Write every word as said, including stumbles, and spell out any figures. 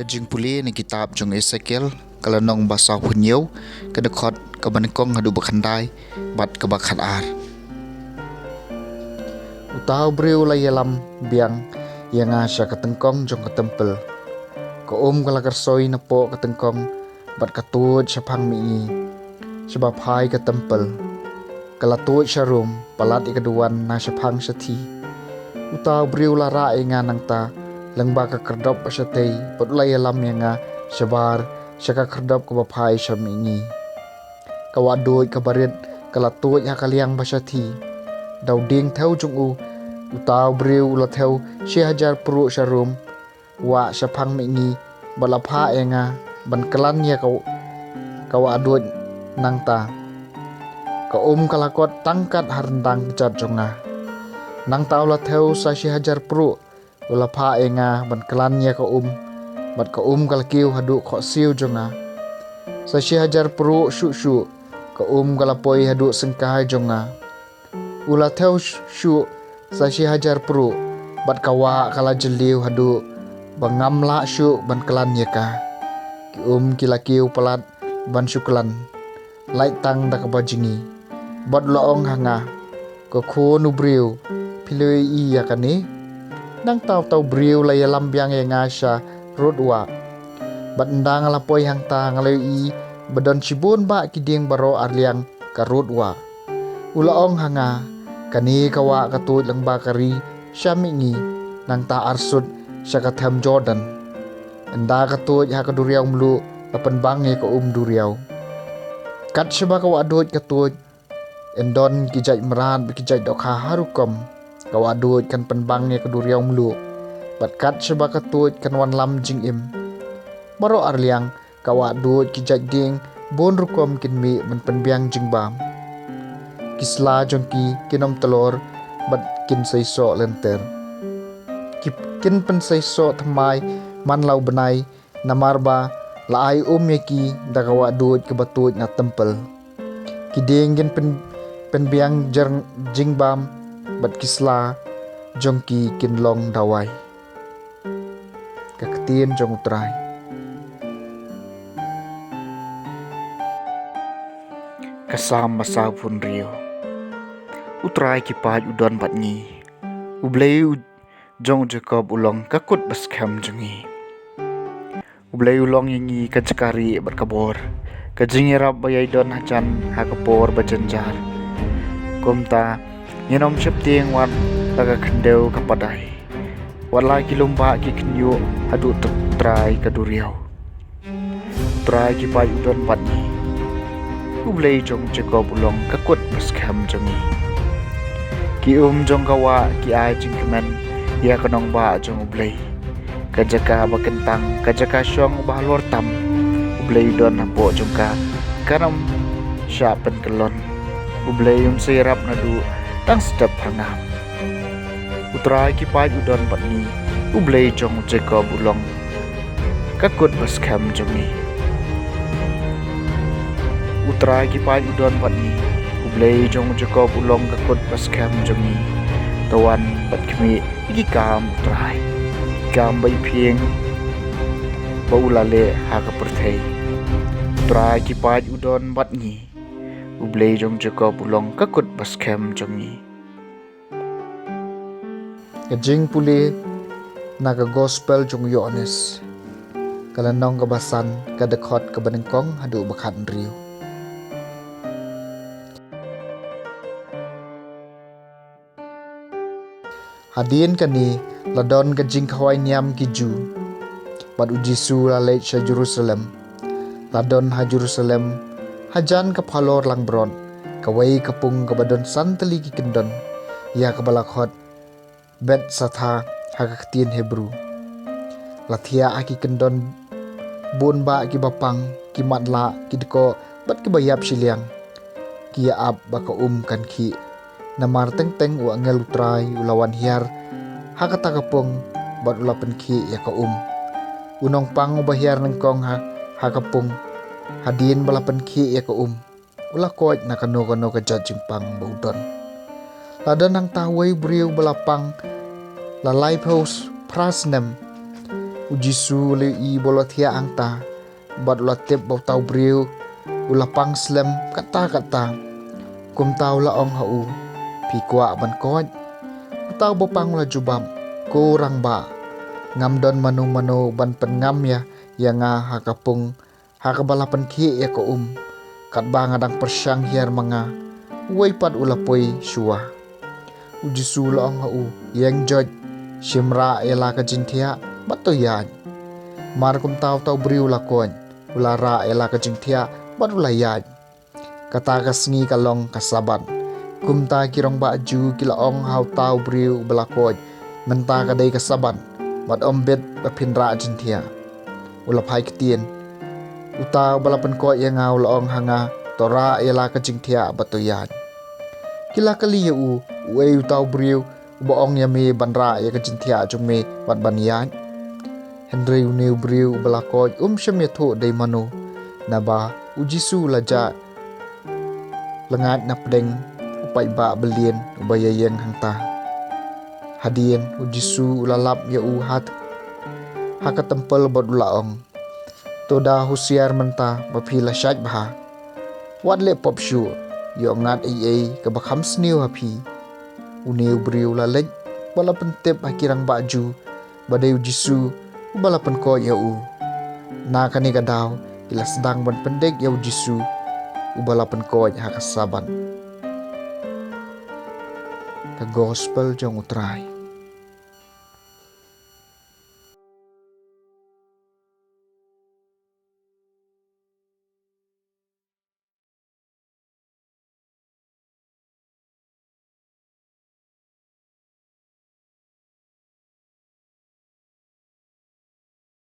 Jingpule na kitab jong Esekiel, ka lynnong ba sawphew hynñiew, ka dkhot kaba nyngkong haduh ba khyndai, bad kaba khatar. Uta u briew u la ïalam biang ïa nga sha ka tyngkong jong ka templ. Ka um ka la kyrsoi napoh ka tyngkong, bad ka tuid shaphang mihngi, sha ba phai ka templ. Ka la tuid sharum, palat ïa ka duwan na shaphang shathie. Uta u briew u la rah ïa nga nangta, lyngba ka khyrdop ba shatei, bad u la ïalam ïa nga shabar sha ka khyrdop kaba phai sha mihngi. Ka wahduid kaba rit ka la tuid ha ka liang ba shathie. Da u dieng thew jong u, uta u briew u la thew shi hajar pruh sharum, wah shaphang mihngi, bad la phah ïa nga ban klan ïa ka, ka wahduid nangta. Ka um ka la kot tang kat ha ryndang kjat jong nga. Nangta u la thew sa shi hajar pruh, u la phah ïa nga ban klan ïa ka um, bad ka um ka la kiew haduh khohsiew jong nga. Sa shi hajar pruh shuh shuh, ka um ka la poi haduh syngkai jong nga. U la thew shuh sa shi hajar pruh, bad ka wah ka la jylliew haduh ba ngam lah shuh ban klan ïa ka. Ki um ki la kiew palat ban shu klan, lait tang da kaba jngi. Bad u la ong ha nga, ko khun u briew, phi la ïohi ïa kane? Nangta uta u briew u la ïalam biang ïa nga sha rud wah. Bad ynda nga la poi hangta nga la ïohi ba don shibun bah ki dieng baroh arliang ka rud wah. U la ong ha nga, kane ka wah ka tuid lyngba ka ri sha mihngi, nangta arsut sha ka them Jordan. Ynda ka tuid ha ka duriaw mluh, la pynbang ïa ka um duriaw. Kat shaba ka wahduid ka tuid, yn don ki jait mrad bad ki jait dohkha har rukom. Ka wahduid kan pynbang ïa ka duriaw mluh, bad kat shaba ka tuid kan wanlam jingim. Baroh arliang ka wahduid ki jait dieng bun rukom kin mih ban pynbiang jingbam. Ki sla jong ki kin ym tlor bad kin seisoh lynter. Ki, kin pynseisoh thymmai man la u bnai, namar ba la ai um ïa ki da ka wahduid kaba tuid na templ. Ki dieng kin pyn, pynbiang jer, jingbam, bad ki sla jong ki kin long dawai. Ka ktien jong U Trai. Ka Salm ba sawphew hynriew. U Trai ki paid u don bad ngi. U Blei u jong u Jakob u long ka kut ba skhem jong ngi. U Blei u long ïa ngi ka jaka rieh bad ka bor, ka jingïarap ba ïai don hajan ha ka por ba jynjar. Kumta, ngin ym sheptieng wat la ka khyndew ka padai, wat la ki lum bah ki khynñiuh haduh trai ka duriaw. U Trai ki paid u don bad ngi. U Blei jong u Jakob u long ka kut ba skhem jong ngi. Ki um jong ka wah ki ai jingkmen ïa ka nongbah jong U Blei. Ka jaka ba kyntang, ka jaka shong ba halor tam, U Blei u don hapoh jong ka, kan ym shah pynkyllon. U Blei um sa ïarap naduh tang step phyrngab. U Trai ki paid u don bad ngi. U Blei jong u Jakob u long ka kut ba skhem jong ngi. U Trai ki paid u don bad ngi. U Blei jong u Jakob u long ka kut ba skhem jong ngi. To wan bad khmih ïa ki kam U Trai, ki kam ba iphieng ba u la leh ha ka pyrthei. U Trai ki paid u don bad ngi. U Blei jong u Jakob u long ka kut ba skhem jong ngi. Ka jingpule na ka Gospel jong u Ïoannis, ka lynnong kaba san, ka dkhot kaba nyngkong haduh ba khathynriew. Hadien kane la don ka jingkhawai niam ki Jiw, bad u Jisu la leit sha Jerusalem. La don ha Jerusalem, hajan ka phalor langbrot, kawei ka pung kaba don san tylli ki kyndon, ïa kaba la khot Bethsatha ha ka ktien Hebru. La thiah ha ki kyndon bun bah kiba pang, ki matlah, ki dkoh, bad kiba ïap shiliang. Ki ïa ap ba ka um kan khih. Namar teng teng u angel U Trai u la wan hiar ha kata ka pung, bad u la pynkhih ïa ka um. U nongpang uba hiar nyngkong ha, ha ka pung, hadien ba la pynkhih ïa ka um, u la koit na kano kano ka jait jingpang ba u don. La don hangta uwei u briew ba la pang la laiphew phra snem. U Jisu u la ïohi ba u la thiah hangta, bad u la tip ba uta u briew u la pang slem katta katta. Kumta u la ong ha u, "Phi kwah ban koit?" Uta uba pang u la jubab, "Ko Rangbah, ngam don mano mano ban pynngam ïa, ïa nga ha ka pung ha kaba la pynkhih ïa ka um. Katba nga dang pyrshang hiar ma nga, uwei pat u la poi shuwa." U Jisu u la ong ha u, "Ïeng joit, shim rah ïa la ka jingthiah bad to ïaid." Mar kumta uta u briew u la koit, u la rah ïa la ka jingthiah bad u la ïaid. Kata ka sngi ka long ka Sabbath. Kumta ki rangbah Jiw ki la ong ha uta u briew uba la koit, "Mynta ka dei ka Sabbath, bad ym bit ba phin rah jingthiah." U la phai ktien, "Uta uba la pynkoit ïa nga u la ong ha nga, 'To rah ïa la ka jingthiah bad to ïaid.'" Ki la kylli ïa u, "Uei uta u briew uba ong ïa me ban rah ïa ka jingthiah jong me bad ban ïaid?" Hynrei une u briew uba la koit um shym ïathuh dei mano, naba u Jisu u la jah lyngngat na pdeng u paidbah byllieng uba ïaïeng hangta. Hadien, u Jisu u la lap ïa u ha, ha ka templ bad u la ong, "To da husiar mynta ba phi la shait bha. Wat leh pop shuh, ïoh ngat ei ei kaba kham sniew ha phi." Une u briew u la leit bad la pyntip ha ki rangbah Jiw ba dei u Jisu uba la pynkoit ïa u. Na kane ka daw ki la sdang ban pyndik ïa u Jisu uba la pynkoit ha ka Sabbath. Ka Gospel jong u Trai.